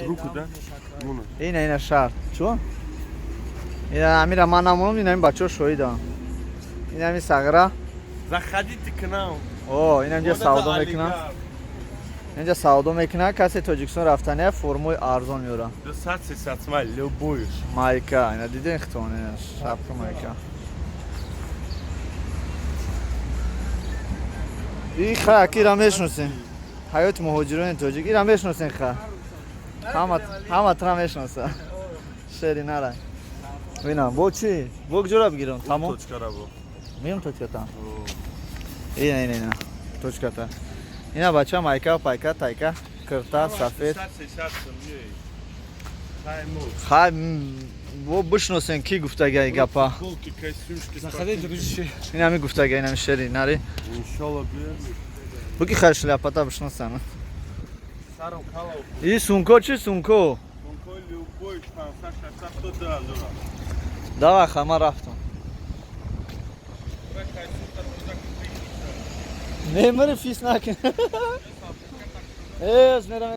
Руку, да? Муна. Ина, ина шарт. Чо? Ина амира ман намонам, ина ин бачаҳо шоҳидам. Ина ами сағра. Заходите к нам. О, ина инҷа Вот это савдо мекунам. олигарх. Инҷа савдо мекунад, касе Тоҷикистон рафтания формои арзон меёра. 200 300 сма, любую. Майка, ина диден хитон, ина шапка, майка. И ха, акира мешносем. Ҳаёти муҳоҷирони тоҷик ира мешносем ха. Ҳама ҳама тра мешноса. Шери нара. Бинам, бо чӣ? Бо куҷора бигирам? Тамом. Точка рабо. Миём точката. Ина, ина, ина. Точката. Ина бача майка, пайка, тайка, кирта, сафед. 300 сум, ей. Тайму. Хай, бо бишносем ки гуфтагай гапа. Футболки, костюмчики. Заходи, дружище. Ин ҳами гуфтагай, ин ҳами шери нари. Иншалло, биёр. Буки хай шляпата бишносам. Саром кала. И сумко чи сумко? Сумко любой 500 600 2000. Давай, хай, ман рафтам. Не, мари фис накун. Эс мерам.